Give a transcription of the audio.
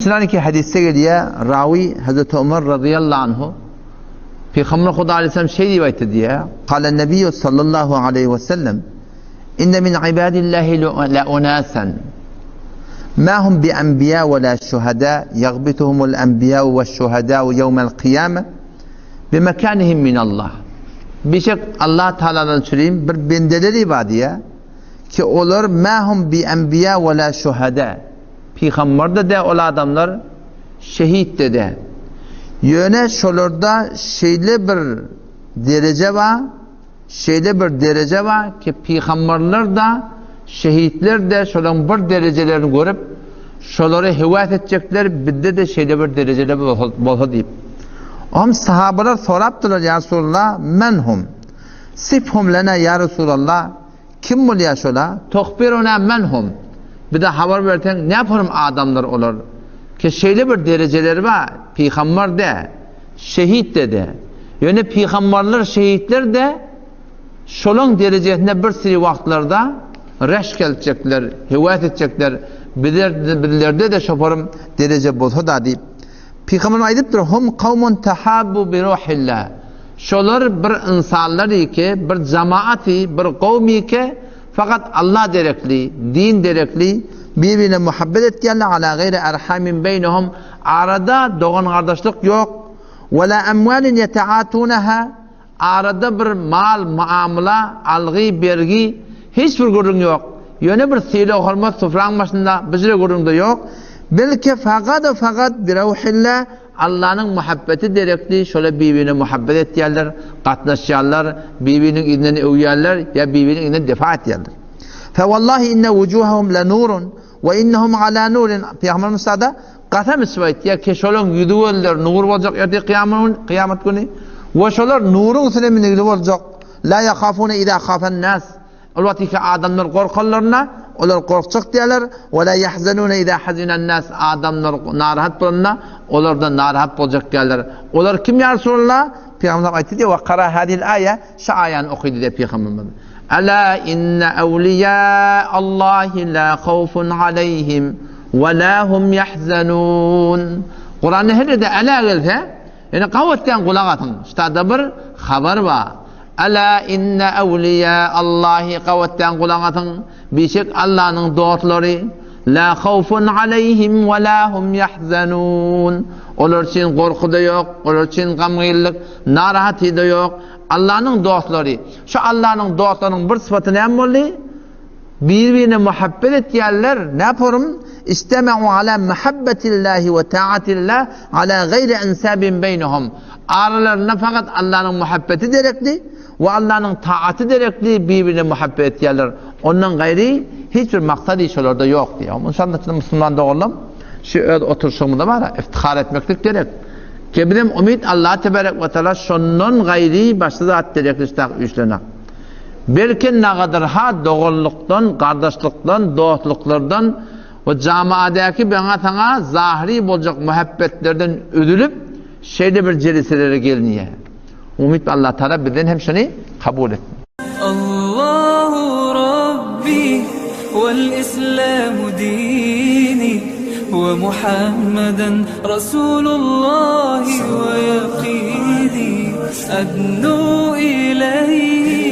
Şundan hadisde gelýär, rawi Hazreti Ömer razyýallahu anhu Pygamber Huda aleyhisselam şeý diýip aýtdy diýýär. Kale Nebiýu sallallahu aleyhi we sellem Inne min ibadillahi la unasan ma hum bi anbiya we la şuhada yagbituhumul anbiya we şuhada yawmal kıyame bi mekanihim min Allah. Bişek Allah Taala'dan çürim bir bendeleri bar diýýär ki olar ma hum bi anbiya we la şuhada Pygamber-de dä ol adamlar, şehit-de dä. Ýöne şolarda şeýle bir dereje bar, şeýle bir dereje bar ki, pygamberler-de, şehitler-de şolaryň bir derejelerini görüp, şolary höwes etjekler, bizde-de şeýle bir derejeler bolsa diýip. Oňam sahabalar sorapdyrlar, Ýa Resulallah, men hum? Sifhum lena ýa Resulallah? Kim bolýar şola? Tuhbiruna men hum. Bize habar berseň, näporum adamlar olar? Ki şeýle bir derejeleri bar, pygambar dä, şehit de dä. Ýöne pygambarlar, şehitler de şolaň derejesinde bir siri wagtlarda reşk etjekler, höwes etjekler, bizler bizlerde-de şoporum dereje bolsa-da diýip. Pygamberimiz aýdypdyr, Hum kawmun tahabbu bi ruhillah. Şolar bir ynsanlar ki, bir jamaat, bir kowm ki, fakat Allah derekli, din derekli bir-birine muhabbet etýärler, ala gaýri erhamin beýnehum, arada dogan-gardaşlyk ýok, we la emwalin ýeteatunaha, Arada bir mal, muamyla, algy, bergi, hiç bir gürrüň ýok. Ýöne bir sylag-hormat sufraň başynda bijire gürrüň-de ýok. Belki fakat-u-fakat birewhillah, Allanyň muhabbeti derekli şolar bir-birine muhabbet etýärler, gatnaşýarlar, bir-biriniň yzyndan öwýärler ýa bir-biriniň yzyndan defa etýärler. Fewallahi inne wujuhahum lenurun we innehum ala nurin Pygamberimiz Musa-da Kasam içip aýtýar ki, şolaryň ýüzi-gözleri nur boljak ertir kyýamat güni we şolar nuruň üstüne münigli boljak. La ýahafune iza hafen nas. Ol wagt ki adamlar gorkanlarynda olar gorkjak diýerler. We la ýahzenune iza hazinen nas. Adamlar narahat bolanda olar-da narahat boljak diýerler. Olar kim ýa Resulallah? Pygamberimiz aýtdy diýýär, we kara hadil aýa, şu aýany okydy diýýär Pygamberimiz. Ala inne awliýa Allahi la hawfun aleýhim we la hum ýahzanun. Kuranda her ýerde ala gelse, ýöne gabatdan gulak asyň. Şutada bir habar bar. Ala inne awliýa Allahi gabatdan gulak asyň. Bişek Allanyň dostlary la hawfun aleýhim we la hum ýahzanun. Olar üçin gorky-da ýok, olar üçin gamgynlyk, narahaty-da ýok. Allanyň dostlary. Şu Allanyň dostlarynyň bir sypaty näme boldy? Bir-birine muhabbet etýärler. Näporum? Istema'u ala muhabbetillahi we ta'atillah ala gaýri insabin beýnehum. Aralarynda fakat Allanyň muhabbeti derekli we Allanyň taaty derekli bir-birine muhabbet etýärler. Ondan gaýry hiç bir maksat iş olarda ýok diýýär. Inşallah musulman doganlarym şu öz oturyşymyzda bar, iftihar etmeklik gerek. Ke bizem umyt Allah tebarek we taala şondan gaýry başga zat gerekli ştak üýşlenak. Belki nagadyrha doganlykdan, gardaşlykdan, dostluklardan we jamaadäki beňa saňa zahyry boljak muhabbetlerden üzülip şeýle bir jeliselere gelinýär. Umyt Allah taala bizden hem şuny kabul etsin. Allahu Rabbi vel İslamu dini ve Muhammeden Rasulullahi ve yakini Adnu ileyhi.